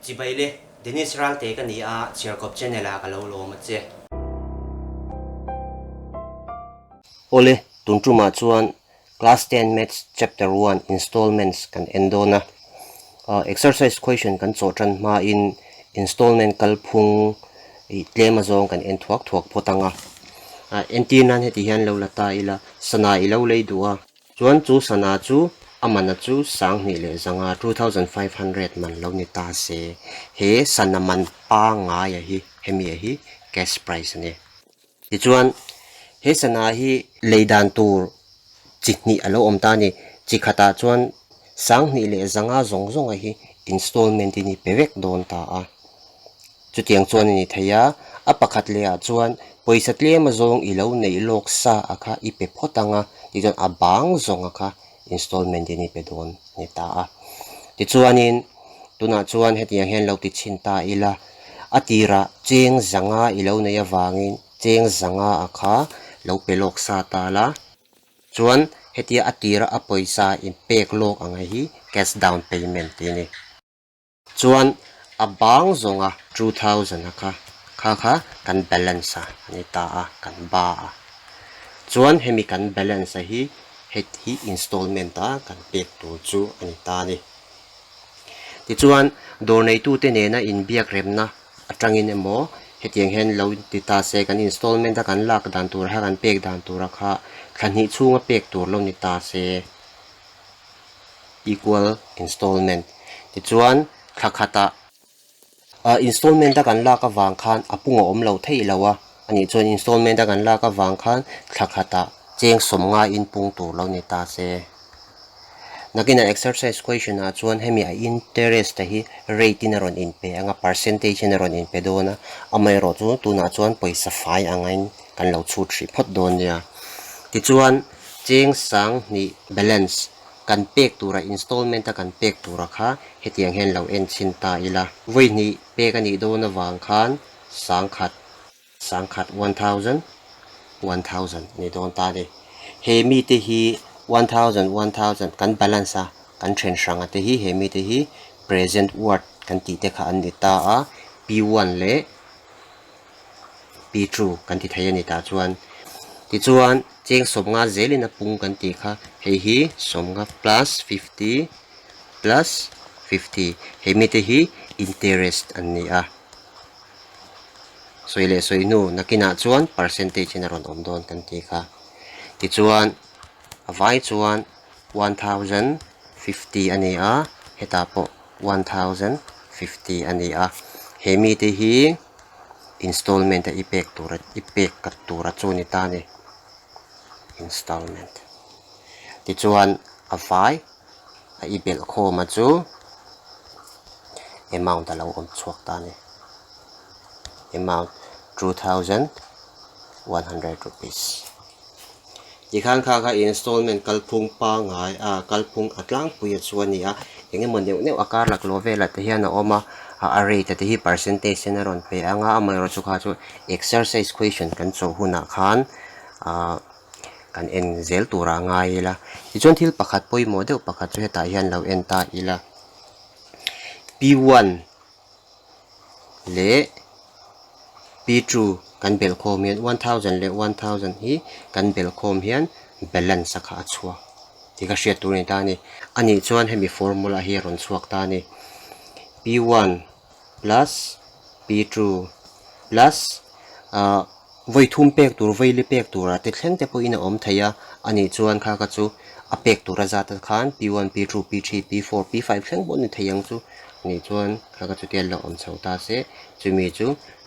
Chibai le, Dennis Ralte ka ni a, Chhiarkawp channel ah ka lo lawm a che. Awle, tun tumah chuan Class 10 Maths Chapter 1 Installments kan en dawn a. Exercise question kan chawh tan hmain installment kalphung ih tlem azawng kan en thuak thuak phawt ang a. Entir nan heti hian lo la ta ila, sana i lo lei duh a. Chuan chu sana chu a mana chu 2500, 2500 man lo ni ta se. He sana man pangaia hi hemi a hi cash price a ni. Tichuan he sana hi lei dan tur chi hnih a lo awm ta a ni. Chi khatah chuan 2500 zawng zawnga hi installment in i pe vek dawn ta a. Chutiang chuan a ni thei a, a pakhat lehah chuan pawisa tlem azawng i lo neih lawk sa a kha i pe phawt ang a, tichuan a bang zawng a kha installment in i pe dawn a ni ta a. Tichuanin tunah chuan hetiang hian lo ti chhin ta ila, a tirah cheng zanga i lo neih avangin cheng zanga a kha lo pe lawk sa ta la, chuan hetia a tira a pawisa in pek lawk ang hi cash down payment tih a ni. Chuan a bang zawnga 2000 a kha kha kha kan balance a ni ta a, kan ba a. Chuan hemi kan balance a hi het hi installment a kan pek tur chu a ni ta a ni. Tichuan dawr neitute nena inbiak remna atangin emaw hetiang hian lo ti ta se kan installment a kan lak dan tur kha kan pek dan tura kha thla hnih chhunga pek tur lo ni ta se. Equal installment tichuan thla khatah installment a kan lak avang khan a pung a awm lo theih lo a, anih chuan installment a kan lak avang khan thla khatah cheng sawmnga in pung tur lo ni ta se. Nakinah exercise question ah chuan hemi a interest te hi rate in a rawn inpe ang a, percentage in a rawn inpe dawn a, amaherawh chu tunah chuan pawisa fai angain kan lo chhut hrih phawt dawn nia. Tichuan cheng 2000 balance kan pek tura installment a kan pek tura kha hetiang hian lo en chhin ta ila. Vawi hnih pek a nih dawn avang khan 1000, 1000, 1000, 1000 a ni dawn ta a ni. He mite hi 1000, 1000 kan balance a kan then hrang a te hi he mite hi present worth kan tih te kha an ni ta a, P1 leh P2 kan ti thei a ni tah chuan. Tichuan cheng 50 zelin a pung kan tih kha hei hi 50 plus 50 plus 50 hei mite hi interest an ni a. Sawi leh sawi hnu nakinah chuan percentage in a rawn awm dawn kan tih kha. Tichuan a vai chuan 1050 a ni a, hetah pawh 1050 a ni a. He mite hi installment a i pek tur i pek kat tura chu ni ta a ni installment tichuan a vai a i belh khawm a chu amount a lo awm chhuak ta a ni amount 2100 rupees tikhan kha kha installment kalphung pangngai a kalphung a tlangpui a chu a ni a eng emaw neuh neuh a kar laklawh velah te hian a awm a a rate te hi percentage ten a rawn pe ang a amaherawhchu kha chu exercise question kan chawh hunah khan ahh kan en zel turah a ngai ila tichuan thil pakhat pawimawh deuh pakhat chu hetah hian lo en ta ila P1 leh P2 kan belh khawm hian 1000 leh 1000 hi kan belh khawm hian balance a kha a chhuak tih ka hriat tur a ni ta a ni. Anih chuan hemi formula hi a rawn chhuak ta a ni. P1 plus P2 plus ah vawi thum pek tur vawi li pek turah te thleng te pawhin a awm thei a, anih chuan kha kha chu a pek tur a zat ah khan P1 P2 P3 P4 P5 thleng pawh a ni thei ang chu. Anih chuan kha kha chutia la awm chho ta se chumi chu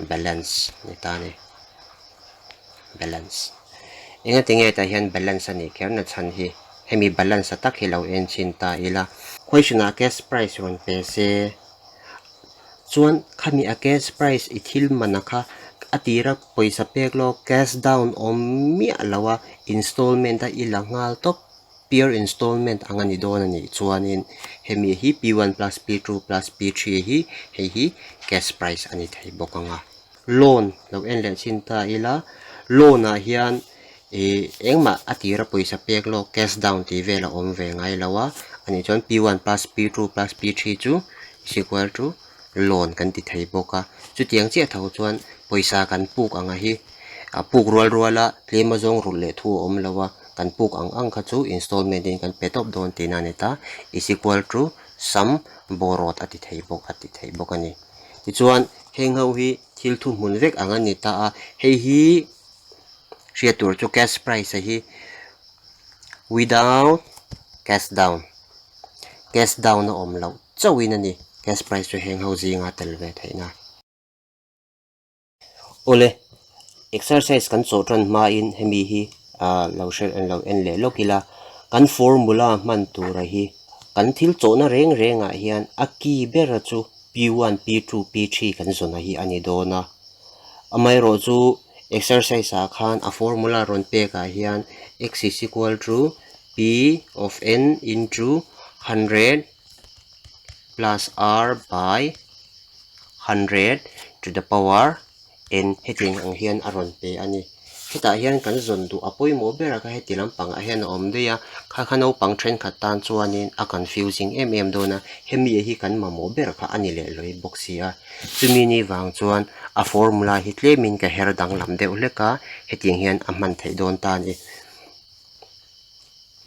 balance a ni ta a ni. Balance. Engati nge tah hian balance a nih kher na chhan hi hemi balance a tak hi lo en chhin ta ila. Question ah cash price rawn pe se chuan khami a cash price i thil man a kha a tira pawisa pek lawk cash down awm miah lo a installment a i la nghal tawp. Pure installment ang a ni dawn a nih chuanin hemi hi P1 plus P2 plus P3 hi hei hi cash price a ni thei bawk ang a. Loan lo en leh chin ta ila loan ah hian ih engmah a tira pawisa pek lawk cash down tih vel a awm ve ngai lo a, anih chuan P1 plus P2 plus P3 chu is equal to Loan kan ti thei bawk a. Chutiang chiah tho chuan pawisa kan puk anga hi a puk rual rual a tlem azawng rulh leh thu a awm lo a, kan puk ang ang kha chu installment in kan pe tawp dawn tihna a ni ta. Is equal to sum borrowed a ti thei bawk a ti thei bawk a ni. Tichuan heng ho hi thil thuhmun vek ang a ni ta a, hei hi hriat tur chu cash price a hi without cash down, cash down a awm loh chauhin a ni cash price chu heng ho zinga tel ve theihna. Awle, exercise kan chawh tan hmain hemi hi ah lo hre lo en leh lawk ila, kan formula hman tura hi kan thil chawhna reng rengah hian a key bera chu P one, P two, P three kan zawna hi a ni dawn a. Amaherawh chu exercise ah khan a formula rawn pek ah hian x is equal to P of n into hundred plus r by 100 to the power n hetiang ang hian a rawn pe a ni. Hetah hian kan zawn duh a pawimawh ber a kha heti lampangah hian a awm daih a, kha kha naupang thenkhat tan chuanin a confusing em em dawn a, hemi hi kan mamawh ber kha a ni leh lawi bawk si a. Chumi ni vang chuan a formula hi tlemin ka her danglam deuh hlek a, hetiang hian a hman theih dawn ta a ni.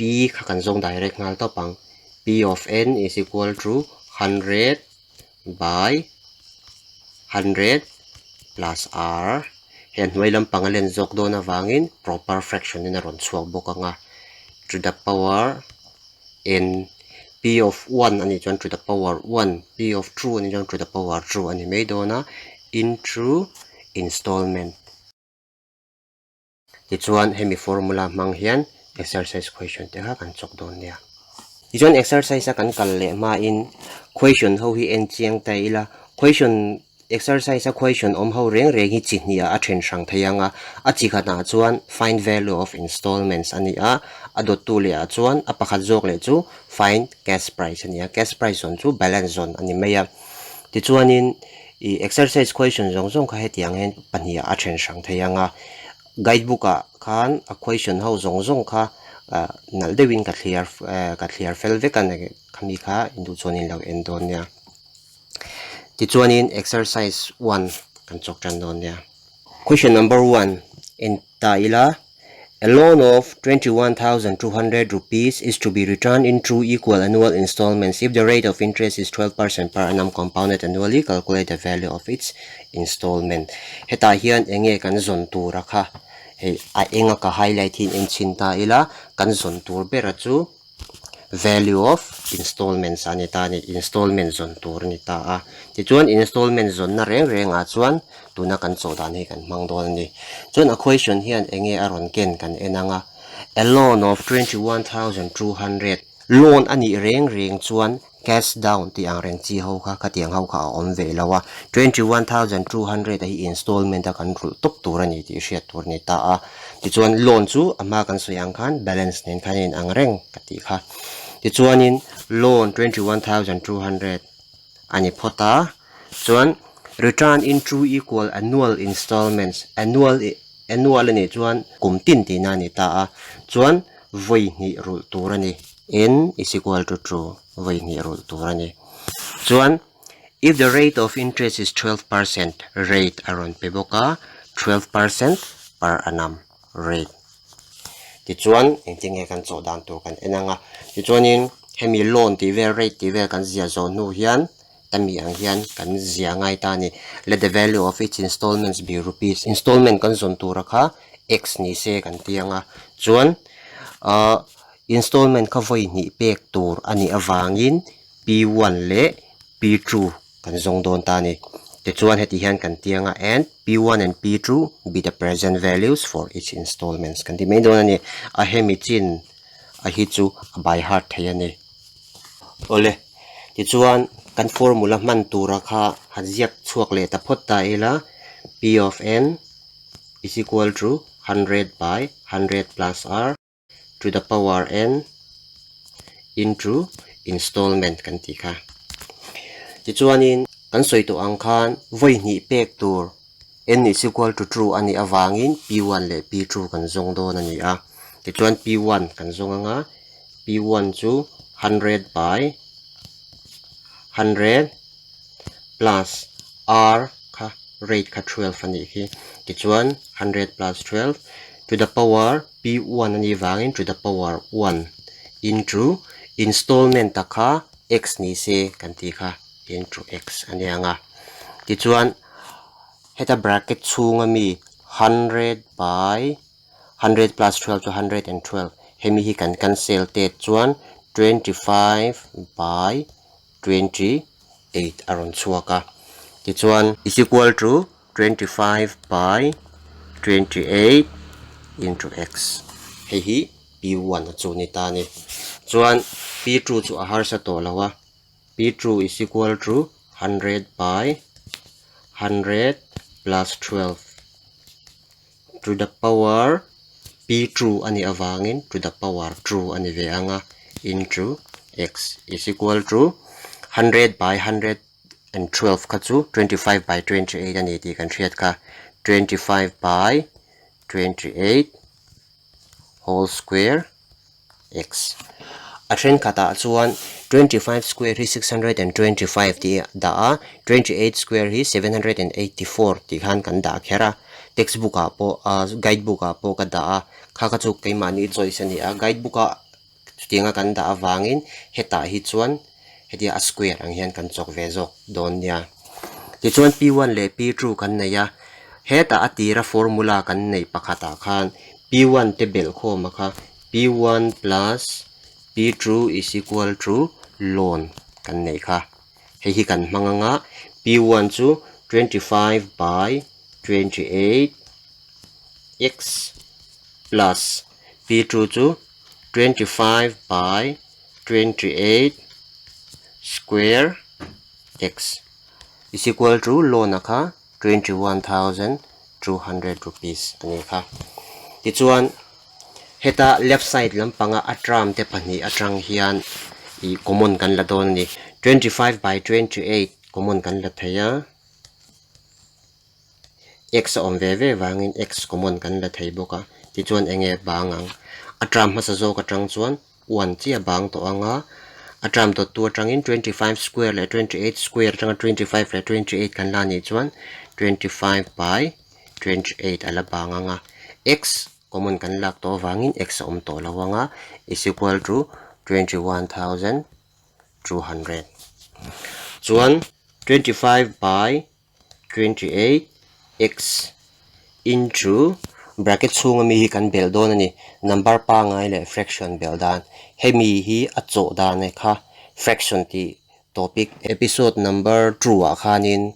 P kha kan zawng direct nghal tawp ang, P of n is equal to 100 by 100 plus r he a hnuai lampang a len zawk dawn avangin proper fraction in a rawn chhuak bawk ang a to the power n p of one a nih chuan to the power one p of two a nih chuan to the power two a ni mai dawn a into installment. Tichuan hemi formula hmang hian exercise question te kha kan chawk dawn nia. Tichuan exercise a kan kal leh hmain question ho hi en chiang ta ila, question exercise a question awm ho reng reng hi chi hnih ah a then hrang thei ang a, a chi khatah chuan find value of installments a ni a, a dawttu leh ah chuan a pakhat zawk leh chu find cash price a ni a, cash price zawn chu balance zawn a ni mai a. Tichuanin ih exercise question zawng zawng kha hetiang hian pahnih ah a then hrang thei ang a, guide book ah khan a question ho zawng zawng kha ah nalh deuhin ka thliar eh ka thliar fel vek a khami kha induh chuan in lo en dawn nia. Tichuanin exercise one kan chawk tan dawn nia. Question number one en ta ila, A loan of 21,200 rupees is to be returned in two equal annual installments if the rate of interest is 12% per annum compounded annually, calculate the value of its installment. Hetah hian enge kan zawn tur a kha hei a enga ka highlight hi en chhin ta ila kan zawn tur bera chu value of installments a ni ta a ni, installment zawn tur a ni ta a. Tichuan installment zawnna reng rengah chuan tuna kan chawh dan hi kan hmang dawn a ni. Chuan a question hian eng nge a rawn ken kan en ang a, a loan of 21,200, loan a nih reng reng chuan cash down tih ang reng chi ho kha khatiang ho kha a awm ve lo a, 21,200 a hi installment a kan rulh tawp tur a ni tih hriat tur a ni ta a. Tichuan loan chu a hma kan sawi ang khan balance nen khan a inang reng ka tih kha. Tichuanin loan 21,200 a ni phawt a, chuan return in two equal annual installments, annual annual a nih chuan kum tin tihna a ni ta a, chuan vawi hnih rulh tur a ni, n is equal to two, vawi hnih rulh tur a ni. Chuan If the rate of interest is 12%, rate a rawn pe bawk a, 12% per annum rate. Tichuan, engtin nge kan chawh dan tur kan en ang a. Tichuanin, hemi loan tih vel, rate tih vel kan ziah zawh hnu hian, tami ang hian kan ziah ngai ta a ni. Let the value of each installments be rupees. Installment kan zawn tura kha x ni se kan ti ang a. Chuan, ahh installment kha vawi hnih pek tur a nih avangin, P one leh P two kan zawng dawn ta a ni. Tichuan heti hian kan ti ang a and P one and P two be the present values for each installments kan ti mai dawn a ni. A hemi chin a hi chu a by heart thei a ni. Awle, tichuan kan formula hman tura kha han ziak chhuak leh ta phawt ta ila P of n is equal to 100 by 100 plus r to the power n into installment kan tih kha. Tichuanin kan sawi tawh ang khan vawi hnih pek tur n is equal to two a nih avangin p1 leh p2 kan zawng dawn a ni a. Tichuan p1 kan zawng ang a, p1 chu 100 by 100. Plus R kha rate kha 12 a nih khi. Tichuan 100 plus 12 to the power P1 a nih vangin to the power 1 into installment a kha x ni se kan tih kha into x a nia ang a. Tichuan heta bracket chhunga mi 100 by 100 plus 12 chu 112 hemi hi kan cancel tet chuan 25 by 28 a rawn chhuak a. Tichuan is equal to 25 by 28 into x hei hi P1 a chu ni ta a ni. Chuan P2 chu a harsa tawh lo a, P2 is equal to 100 by 100 plus 12 to the power P2 a nih avangin to the power 2 a ni ve ang a into x is equal to 100 by 112 kha chu 25 by 28 a ni tih kan hriat kha 25 by 28 whole square x. A thenkhatah chuan 25 square hi 625 tih a dah a, 28 square hi 784 tih khan kan dah kher a, textbook ah pawh ah guide book ah pawh ka dah a, kha kha chu keimahni choice a ni a, guide book ah chutianga kan dah avangin hetah hi chuan hetia a square ang hian kan chawk ve zawk dawn nia. Tichuan P1 leh P2 kan nei a, hetah a tira formula kan neih pakhatah khan P1 te belh khawm a kha P1 plus P2 is equal to loan kan neih kha. Hei hi kan hmang anga P1 chu 25 by 28 x plus P2 chu 25 by 28 square x is equal to loan a kha 21,200 rupees a ni kha. Tichuan heta left side lampanga a term te pahnih atang hian ih common kan la dawn a ni. 25 by 28 common kan la thei a. X a awm ve ve vangin x common kan la thei bawk a, tichuan eng nge bang ang? A term hmasa zawk atang chuan one chiah bang tawh ang a, a term dawttu atangin 25 square leh 28 square atanga 25 leh 28 kan la nih chuan 25 by 28 a la bang ang a, x common kan lak tawh avangin x a awm tawh lo ang a, is equal to 21,200. Chuan 25 by 28 x into bracket chhunga mi hi kan belh dawn a ni. Number pangai leh fraction belh dan. Hemi hi a chawh dan e kha fraction tih topic episode number 2 ah khanin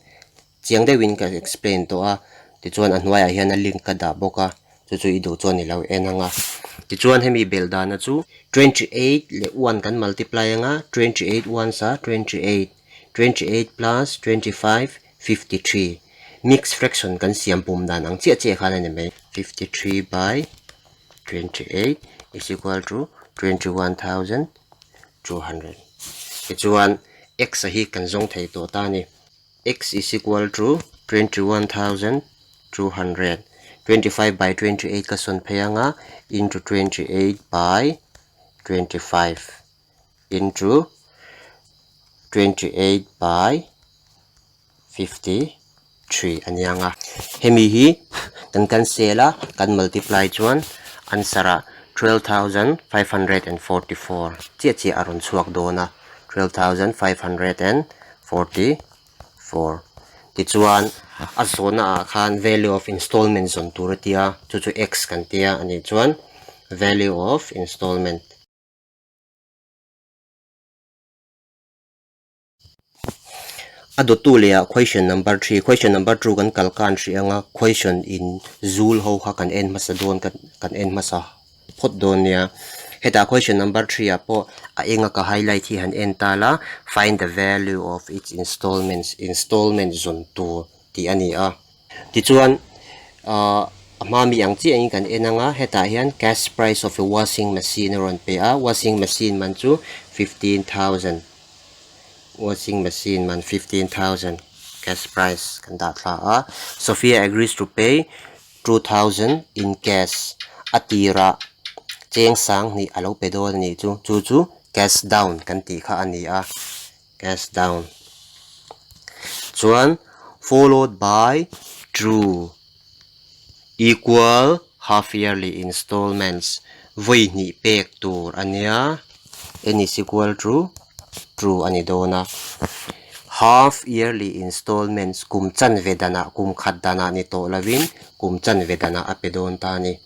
chiang deuhin ka explain tawh a. Tichuan a hnuaiah hian a link ka dah bawk a, chu chu i duh chuan i lo en ang a. Tichuan hemi belh dana chu 28 leh 1 kan multiply ang a, 28 ones are 28. 28 plus 25, 53. Mixed fraction kan siam pum dan ang chiah chiah khan a ni mai. 53 by 28 is equal to 21,200. Tichuan, x a hi kan zawng thei tawh ta a ni. x is equal to 21,200. 25 by 28 ka sawn phei anga into 28 by 25. into 28 by 53 a nia nga. Hemi hi kan cancel a, kan multiply chuan answer ah 12,544 chiah chiah a rawn chhuak dawn a, 12,544. Tichuan a zawhna ah khan value of installment zawn tur a tia, chu chu x kan tia a nih chuan value of installment. A dawttu leh ah question number 3 question number 2 kan kal kan hrih anga question in zul ho kha kan en hmasa dawn kan en hmasa phawt dawn nia hetah question number 3 ah pawh a enga ka highlight hi han en ta la find the value of each installments installment zawn tur tih a ni a. Tichuan, a hma mi ang chiahin kan en ang a, hetah hian cash price of a washing machine a rawn pe a, washing machine man chu 15,000, washing machine man 15,000 cash price kan dah thla a, Sophia agrees to pay 2,000 in cash, a tirah cheng sang hnih a lo pe dawn a nih chu, chu chu cash down kan tih kha a ni a, cash down. Chuan followed by two equal half yearly installments vawi hnih pek tur a nia, n is equal to two a ni dawn a. Half yearly installments kum chanve danah kum khat danah ni tawh lovin kum chanve danah a pe dawn ta a ni.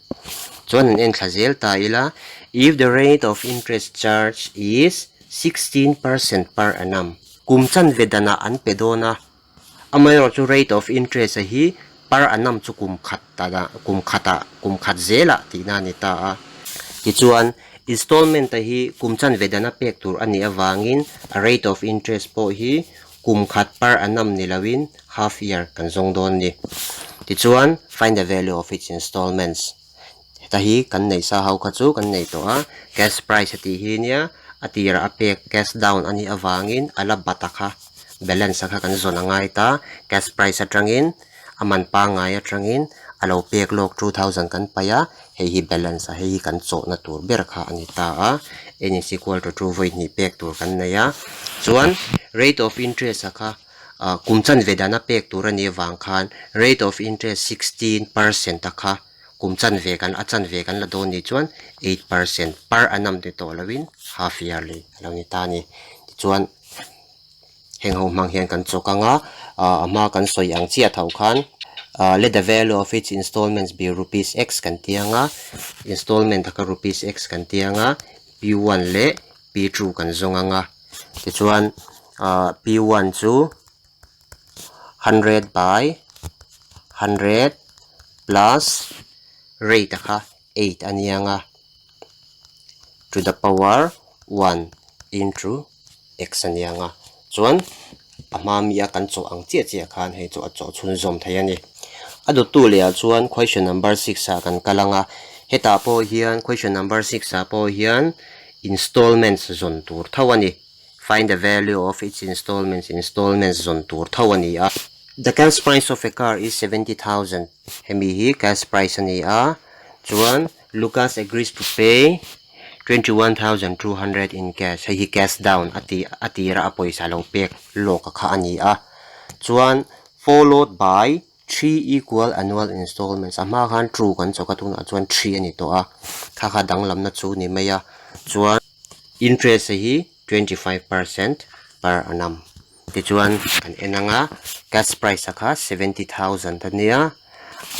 Chuan an en thla zel ta ila, if the rate of interest charge is 16% per annum, kum chanve danah an pe dawn a, amaherawh chu rate of interest a hi per annum chu kum khat danah, kum khatah, kum khat zelah tihna a ni ta a. Tichuan, installment a hi kum chanve dana pek tur a nih avangin a rate of interest pawh hi kum khat per annum ni loin half year kan zawng dawn a ni. Tichuan, find the value of its installments. Heta hi kan neih sa ho kha chu kan nei tawh a, cash price a tih hi nia a tirah a pek cash down a nih avangin a la bat a kha balance a kha kan zawn a ngai ta, cash price atangin a man pangngai atangin a lo pek lawk 2000 kan paih a, hei hi balance a hei hi kan chawhna tur ber kha a ni ta a, n is equal to two vawi hnih pek tur kan nei a, chuan rate of interest a kha kum chanve dana pek tur a nih avang khan rate of interest 16% a kha. Kum chanve kan a chanve kan la dawn nih chuan 8% per annum ti tawh loin half yearly a lo ni ta a ni. Tichuan heng ho hmang hian kan chawk ang a, a hma kan sawi ang chiah tho khan let the value of its installments be rupees x kan ti ang a, installment a kha rupees x kan ti ang a, p1 leh p2 kan zawng ang a. Tichuan p1 chu 100 by 100 plus rate a kha 8 a nia nga to the power 1 into x a nia nga chuan a hma mi a kan chawh ang chiah chiah khan hei chu a chawh chhunzawm thei a ni. A dawttu leh ah chuan question number 6 ah kan kal ang a, hetah pawh hian question number 6 ah pawh hian installments zawn tur tho a ni. Find the value of its installments, installments zawn tur tho a ni a. The cash price of a car is 70,000, hemi hi cash price a ni a, chuan Lucas agrees to pay 21,200 in cash, hei hi cash down a ti a tira a pawisa lo pek lawk a kha a ni a, chuan followed by three equal annual installments, a hma khan two kan chawk a tunah chuan three a ni tawh a, kha kha danglamna chu ni mai a, chuan. Interest hi 25% per annum tichuan kan en ang a, cash price a kha 70,000 a nia,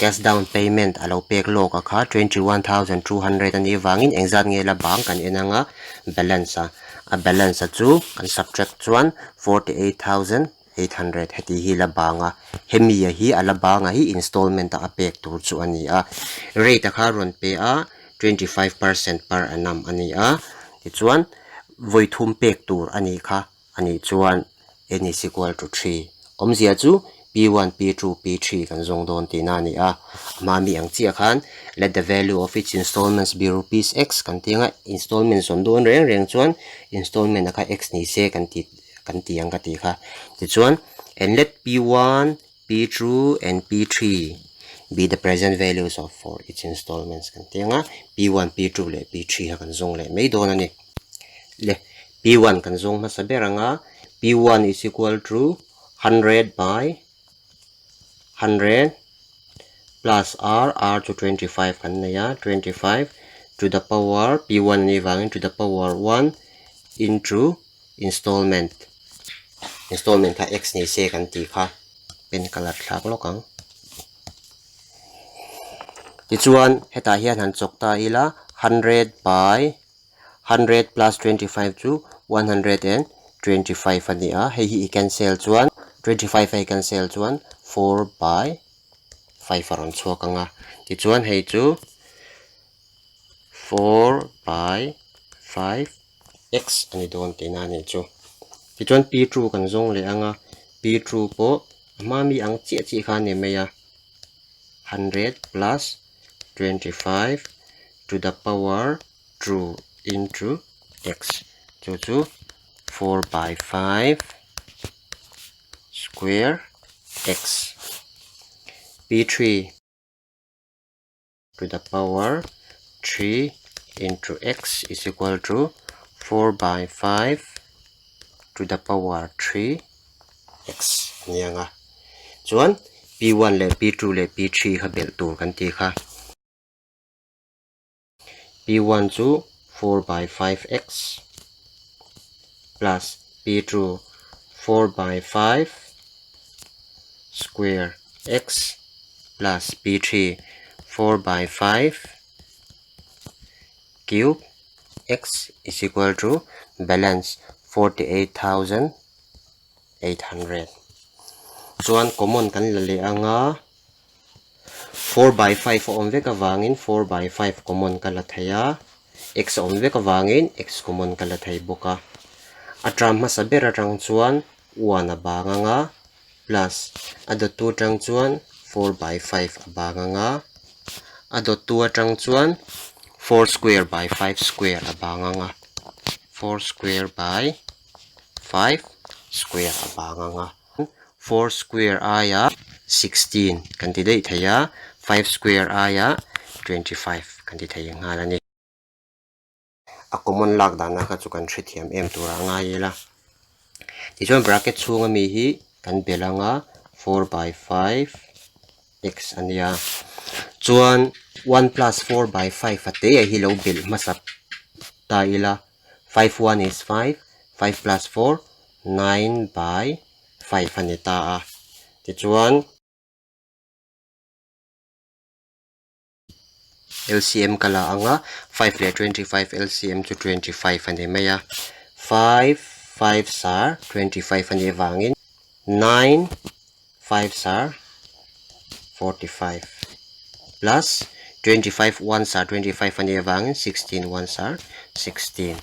cash down payment a lo pek lawk a kha 21,200 a nih vangin engzat nge la bang kan en ang a, balance a, a balance a chu kan subtract chuan 48,800 heti hi la bang a, hemi a hi a la bang a hi installment a a pek tur chu a ni a, rate a kha rawn pe a. 25% per annum a ni a, tichuan vawi thum pek tur a nih kha a nih chuan n is equal to 3 awmzia chu p1, p2, p3 kan zawng dawn tihna a ni a, a hma mi ang chiah khan let the value of its installments be rupees x kan tih anga installment zawn dawn reng reng chuan installment a kha x ni se kan ti kan ti ang ka tih kha tichuan and let p1 P2 and P3 be the present values of for each installments kan ti ang a, P1, P2 leh P3 kha kan zawng leh mai dawn a ni. Le P1 kan zawng hmasa ber ang a, P1 is equal to 100 by 100 plus R, R chu 25 kan nei a, 25 to the power P1 a nih vangin to the power 1 into Installment, Installment kha X ni se kan tih kha pen colour thlak lawk ang. Tichuan hetah hian han chawk ta ila 100 by 100 plus 25 chu 125 a ni a, hei hi i cancel chuan 25 a i cancel chuan 4 by 5 a rawn chhuak ang a, tichuan hei chu 4 by 5 x a ni dawn tihna a nih chu. Tichuan p2 kan zawng leh ang a, p2 pawh a hma mi ang chiah chiah kha a ni mai a, 100 plus 25 to the power 2 into x chu chu 4 by 5 square x p3 to the power 3 into x is equal to 4 by 5 to the power 3 x. a ni ang a. Chuan P1 leh P2 leh P3 kha belh tur kan tih kha. P1 chu 4 by 5 x plus P2 4 by 5 square x plus P3 4 by 5 cube x is equal to balance 48,800. Chuan common kan la leh anga 4 by 5 a awm vek avangin 4 by 5 common ka la thei a, x a awm vek avangin x common ka la thei bawk a. A term hmasa ber atang chuan 1 a bang anga plus a dawttu atang chuan 4 by 5 a bang anga a dawttu atang chuan 4 square by 5 square a bang anga 4 square by 5 square a bang anga 4 square aia 16 kan ti daih thei a 5 square aia 25 kan ti thei nghal a ni. A common lak dana kha chu kan hrethiam em turah a ngai ila. Tichuan bracket chhunga mi hi kan belh anga 4 by 5 x a nia. Chuan 1 plus 4 by 5 a te hi lo belh hmasa ta ila 5 1 is 5, 5 plus 4 9 by 5 a ni ta a. Tichuan. LCM ka la ang a, 5 leh 25 LCM chu 25 a ni mai a, 5 5 sar 25 a nih avangin 9 5 sar 45 plus 25 1 sar 25 a nih avangin 16 1 sar 16.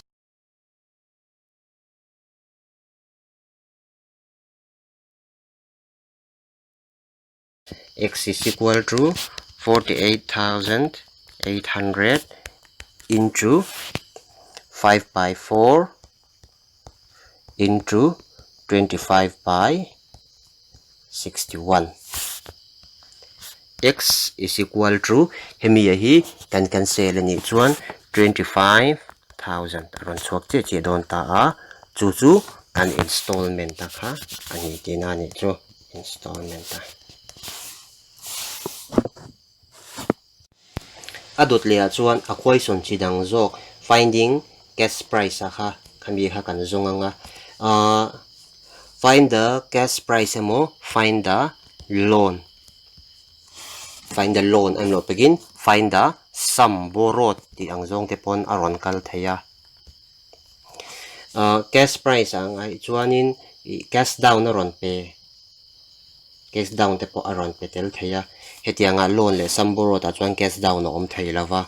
X is equal to 48,800 into 5 by 4 into 25 by 61. X is equal to hemi a hi kan cancel a nih chuan 25,000 a rawn chhuak chiah chiah dawn ta a, chu chu kan installment a kha a ni tihna a nih chu. Installment a. A dawt leh ah chuan a question chi dang zawk finding cash price a kha khami kha kan zawng ang a. Ahh find the cash price emaw find the loan find the loan an loh pekin find the sum borrowed tih ang zawng te pawn a rawn kal thei a. Ahh cash price ang ah hi chuanin ih cash down a rawn pe cash down te pawh a rawn pe tel thei a hetianga loan leh sum borrowed ah chuan cash down a awm thei lo va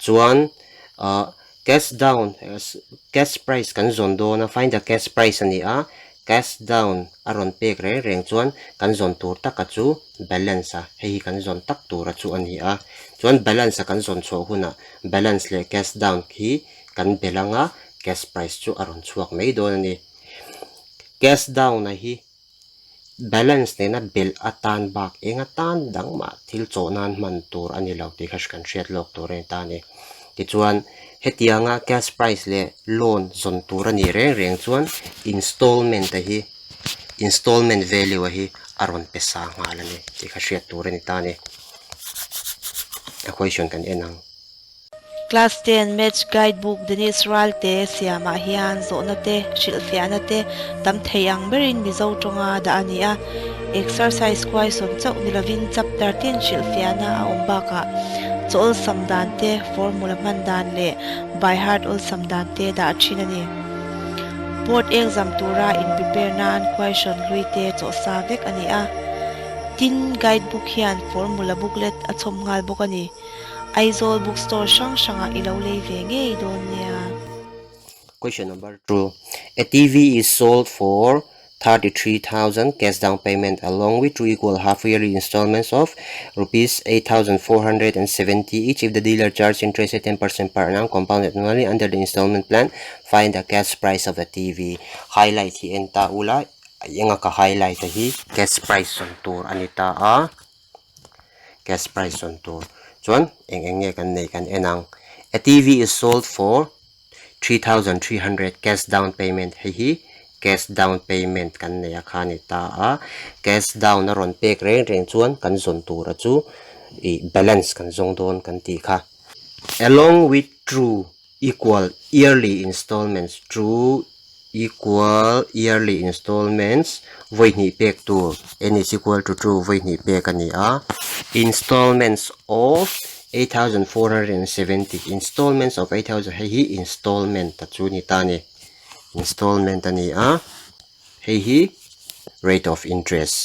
chuan ahh cash down cash price kan zawn dawn a find the cash price a ni a cash down a rawn pek reng reng chuan kan zawn tur taka chu balance a hei hi kan zawn tak tura chu a ni a chuan balance a kan zawn chhuah hunah balance leh cash down khi. Kan belh anga cash price chu a rawn chhuak mai dawn a ni. Cash down a hi balance nena belh atan bak eng atan dang mah thil chawh nan hman tur a ni lo tih kha kan hriat lawk tur a ni ta a ni. Tichuan hetianga cash price leh loan zawn tur a nih reng reng chuan installment a hi installment value a hi a rawn pe sa nghal a ni tih kha hriat tur a ni ta a ni. A question kan en ang. Class ten Maths Guide Book Denis Ralte siamah hian zawhna te, hrilhfiahna te tam thei ang berin Mizo tawnga dah a ni a. Exercise question chauh ni lovin chapter tin hrilhfiahna a awm bakah chaw awlsam dan te, formula hman dan leh by heart awlsam dan te dah thin a ni. Board exam tura in prepare nan question hlui te chawhsa vek a ni a. Tin, guide book hian formula booklet a chhawm nghal bawk a ni. Aizawl bookstore hrang hrangah i lo lei ve ngei dawn nia. Question number 2. A TV is sold for 33,000 cash down payment along with two equal half yearly installments of rupees 8,470 each if the dealer charges interest at 10% per annum compounded annually under the installment plan find the cash price of the TV highlight hi en ta ula enga ka highlight a hi cash price sawn tur a ni ta a Cash price rawn tur chuan eng eng nge kan nei kan en ang. A TV is sold for 3300 cash down payment hei hi Cash down payment kan nei a kha a ni ta a. Cash down a rawn pek reng reng chuan kan zawn tura chu ih balance kan zawng dawn kan tih kha. Along with true equal yearly installments true equal yearly installments vawi hnih pek tur n is equal to two vawi hnih pek a ni a. Installments of 8470 installments of 8000 hei hi installment a chu ni ta a ni. Installment a ni a, hei hi rate of interest.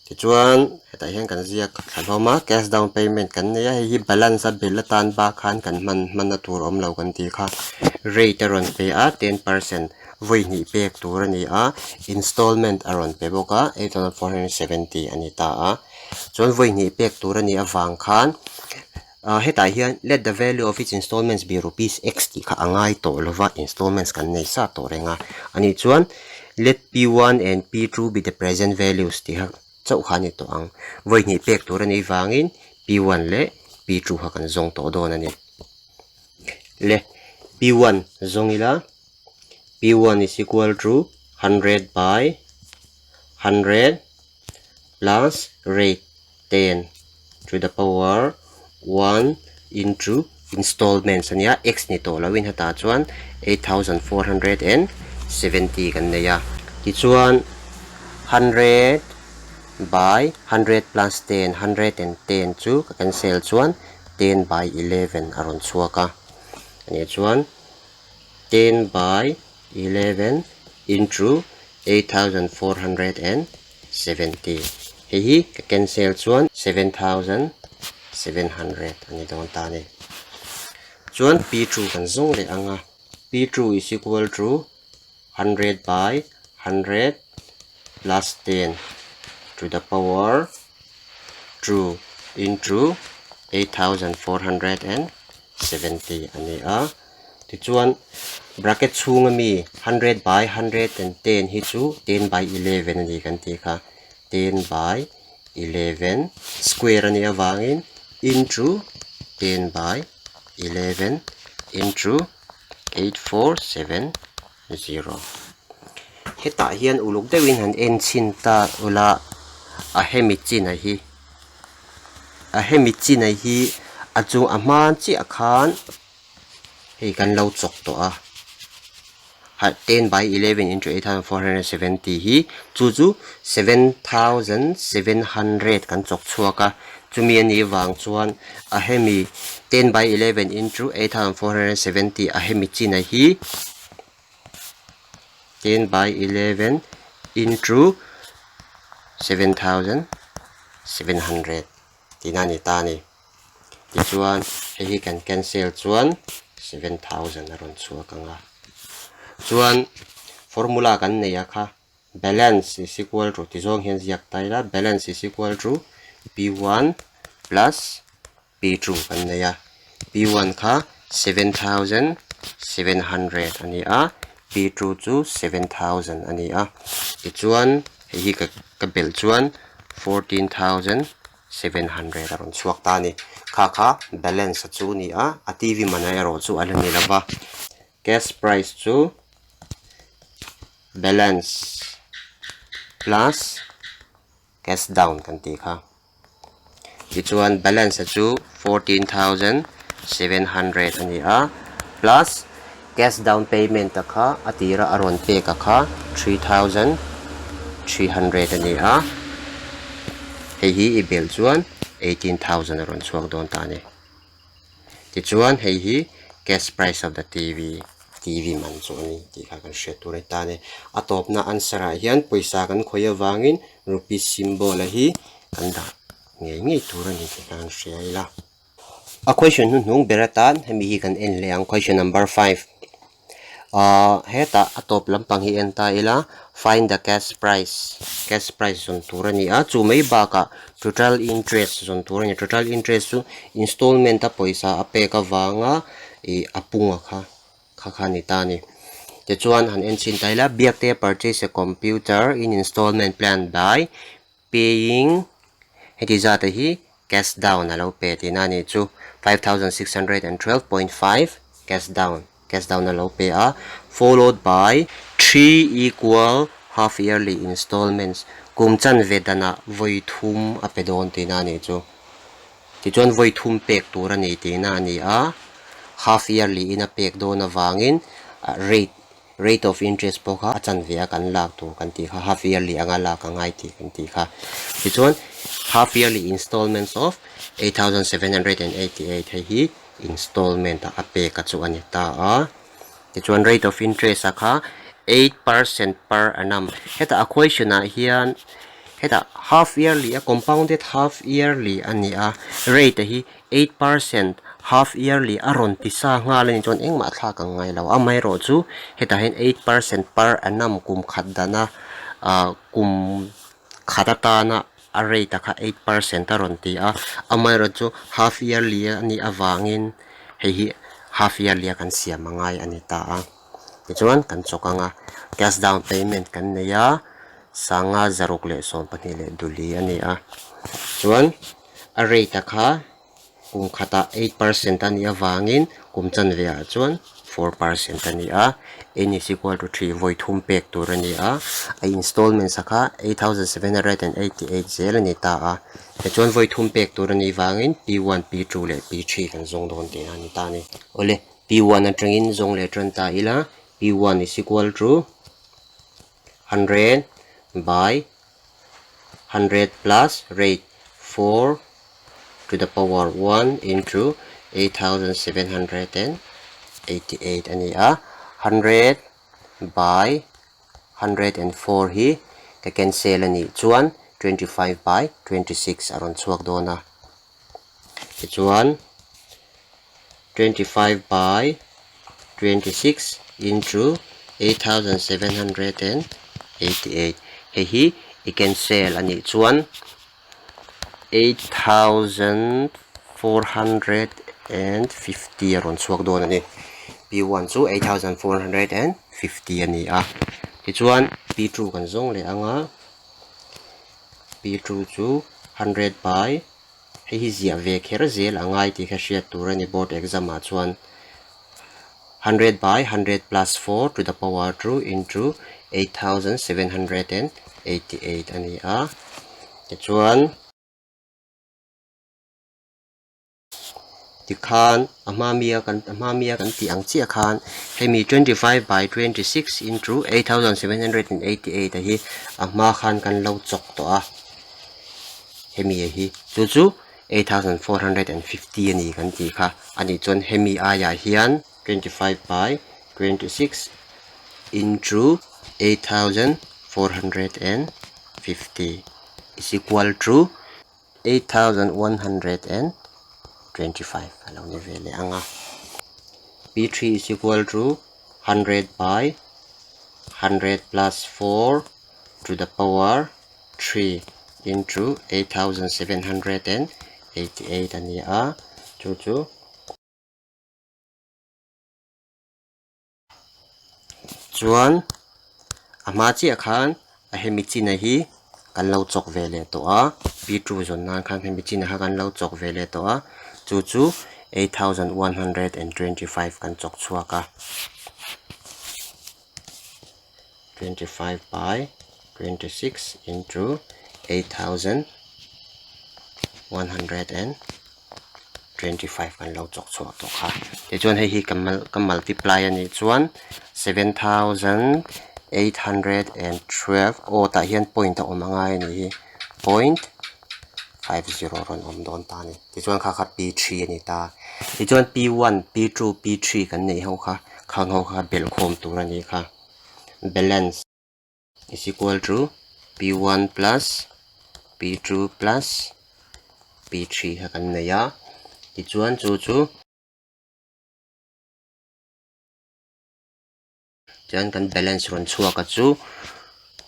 Tichuan hetah hian kan ziak thla hlawm a, cash down payment kan nei a, hei hi balance a bill atan bak khan kan hman hmanna tur awm lo kan tih kha. Rate a rawn pe a, 10% vawi hnih pek tur a ni a, installment a rawn pe bawk a, 8470 a ni ta a. Chuan vawi hnih pek tur a nih avang khan Ah hetah hian let the value of its installments be rupees x tih kha a ngai tawh lova installments kan nei sa tawh reng a. Anih chuan let p1 and p2 be the present values tih kha chauh kha a ni tawh ang. Vawi hnih pek tur a nih vangin p1 leh p2 kha kan zawng tawh dawn a ni. Le p1 zawng ila p1 is equal to 100 by 100 plus rate 10 to the power 1 into installments a nia x ni tawh loin hetah chuan 8470 kan nei a tichuan 100 by 100 plus 10 110 chu ka cancel chuan 10 by 11 a rawn chhuak a ania chuan 10 by 11 into 8470 Hei hi ka cancel chuan 7700 a ni dawn ta a ni. Chuan P2 kan zawng leh ang a, P2 is equal to 100 by 100 plus 10 to the power 2 into 8470 a ni a. Tichuan, bracket chhunga mi 100 by 110 hi chu 10 by 11 a ni kan tih kha. 10 by 11 square a nih avangin into 10 by 11 into 8470. Hetah hian uluk deuhin han en chhin ta ula a hemi chin a hi a hemi chin a hi a chung a hman chiah khan Hei kan lo chawk tawh a, ha 10 by 11 into 8470 hi chu chu 7700 kan chawk chhuak a, chumi a nih vang chuan a hemi 10 by 11 into 8470 a hemi chin a hi 10 by 11 into 7700 tihna a ni ta a ni. Tichuan hei hi kan cancel chuan 7000 a rawn chhuak ang a. Chuan formula kan nei a kha balance is equal to ti zawng hian ziak ta ila balance is equal to p1 plus p2 kan nei a. p1 kha 7700 a ni a, p2 chu 7000 a ni a. Tichuan hei hi ka belh chuan 14000 700 a rawn chhuak ta a ni. Kha kha balance a chu ni a, a TV man erawh chu a la ni lova. Cash price chu balance plus cash down kan tih kha. Tichuan balance a chu 14,700 a ni a, plus cash down payment a kha a tira a rawn pek a kha 3,300 a ni a. Hei hi i belh chuan 18,000 a rawn chhuak dawn ta a ni. Tichuan hei hi cash price of the TV, TV man chu a ni tih kha kan hriat tur a ni ta a ni. A tawpna answer ah hian pawisa kan khawih avangin rupees symbol a hi kan dah ngei ngei tur a ni tih kha kan hria ila. A question hnuhnung ber atan hemi hi kan en leh ang question number 5. Ahh hetah a tawp lampang hi en ta ila find the cash price cash price zawn tur a ni a chu mai bakah total interest zawn tur a ni total interest chu installment a pawisa a pek avanga ih a punga kha kha kha a ni ta a ni tichuan han en chhin ta ila Biakte purchase a computer in installment plan by paying heti zat a hi cash down a lo pe tihna a nih chu 5612.5 cash down cash down a lo pe a. Followed by three equal half yearly installments, kum chanve danah vawi thum a pe dawn tihna a nih chu. Tichuan vawi thum pek tur a ni tihna a ni a, half yearly in a pek dawn avangin rate rate of interest pawh kha a chanve a kan lak tur kan tih kha half yearly anga lak a ngai tih kan tih kha. Tichuan half yearly installments of 8788 hei hi installment a a pek a chu a ni ta a. Tichuan rate of interest a kha 8% per annum. Heta a question ah hian heta half yearly a compounded half yearly a ni a, rate a hi 8% half yearly a rawn ti sa nghal a nih chuan engmah thlak ang ngai lo. Amaherawh chu hetah hian 8% per annum kum khat dana ah kum khat atana a rate a kha 8% a rawn ti a, amaherawh chu half yearly a nih avangin hei hi half yearly a kan siam a ngai a ni ta a. Tichuan kan chawk ang a, cash down payment kan nei a, sanga zaruk leh 12 leh duli a ni a. Chuan a rate a kha kum khatah 8% a nih avangin kum chanve ah chuan 4% a ni a, n is equal to 3 vawi thum pek tur a ni a, a installment sa kha 8788 zel a ni ta a, tichuan vawi thum pek tur a nih vangin p1, p2 leh p3 kan zawng dawn tihna a ni ta a ni. Awle, p1 atangin zawng leh tan ta ila, p1 is equal to 100 by 100 plus rate 4 to the power 1 into 8788 a ni a, 100 by 104 hi ka cancel a nih chuan 25 by 26 a rawn chhuak dawn a, tichuan 25 by 26 into 8788 hei hi i cancel a nih chuan 8450 a rawn chhuak dawn a ni. P1 chu 8450 a ni a. Tichuan P2 kan zawng leh ang a, P2 chu 100 by hei hi ziah ve kher zel a ngai tih kha hriat tur a ni board exam ah chuan 100 by 100 plus 4 to the power 2 into 8788 a ni a. Tichuan tikhan a hma mi a kan a hma mi a kan tih ang chiah khan hemi 25 by 26 into 8788 a hi a hma khan kan lo chawk tawh a hemi a hi chu chu 8450 a ni kan tih kha a nih chuan hemi aiah hian 25 by 26 into 8450 is equal to 8125 a lo ni ve leh ang a. P3 is equal to 100 by 100 plus 4 to the power 3 into 8788 a ni a, chu chu Chuan a hma chiah khan a hemi china hi kan lo chawk ve leh tawh a, P2 zawn nan khan hemi china kha kan lo chawk ve leh tawh a, chu chu 8125 kan chawk chhuak a, 25 by 26 into 8125. 25 kan lo chawk chhuah tawh kha. Tichuan hei hi ka ka multiply a nih chuan 7812 aw tah hian point a awm a ngai a nih hi point 50 rawn awm dawn ta a ni. Tichuan kha kha P3 a ni ta. Tichuan P1, P2, P3 kan neih ho kha khang ho kha belhkhawm tur a nih kha. Balance. is equal to P1 plus P2 plus P3 kha kan nei a, tichuan chu chu chuan kan balance rawn chhuak a chu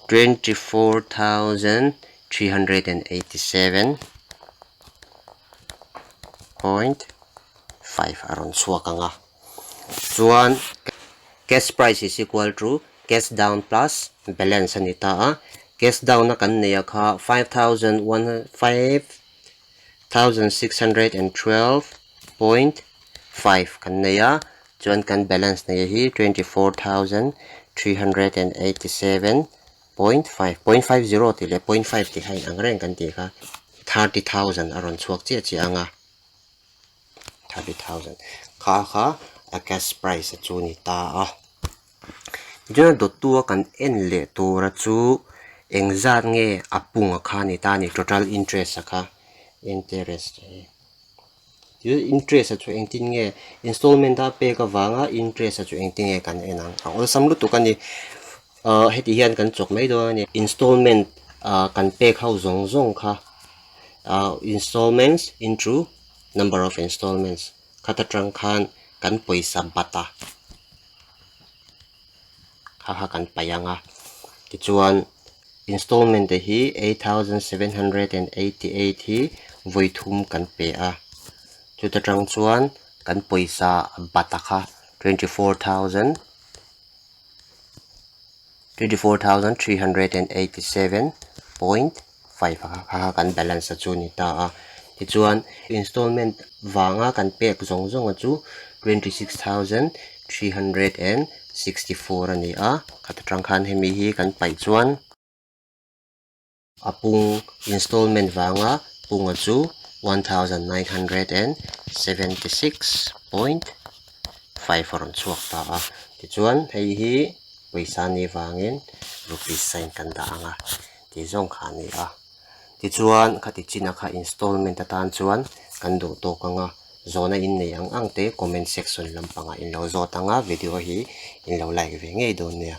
24,387.5 a rawn chhuak ang a, chuan cash price is equal to Cash down plus balance a ni ta a, cash down a kan neih a kha 5612.5 kan nei a, Chuan kan balance nei hi 24,387.5, point five zero tih leh point five tih kha inang reng kan tih kha, 30,000 a rawn chhuak chiah chiah ang a, 30,000 kha kha a cash price a chu ni ta a. Tichuan a dawttu a kan en leh tura chu engzat nge a pung a kha ni ta a ni, total interest a kha, interest hi. Thil interest a chu engtin nge installment a pek avanga interest a chu engtin nge kan en ang a awlsam lutuk a ni ah heti hian kan chawk mai dawn a ni installment ah kan pek ho zawng zawng kha ah installments into number of installments khat atang khan kan pawisa bat a kha kha kan paih ang a tichuan installment te hi 8788 hi vawi thum kan pe a chuta tang chuan kan pawisa bat a kha 24000 24387.5 a kha kha kan balance a chu ni ta a tichuan installment vanga kan pek zawng zawng a chu 26364 a ni a khat atang khan hemi hi kan paih chuan a pung installment vanga punga chu 1976.5 a rawn chhuak ta a tichuan hei hi pawisa ni vangin rupees sign kan dah ang a tih zawng kha a ni a tichuan khati chin a kha installment atan chuan kan duh tawk ang a zawhna in nei ang ang te comment section lampangah in lo zawt ang a video hi in lo like ve ngei dawn nia.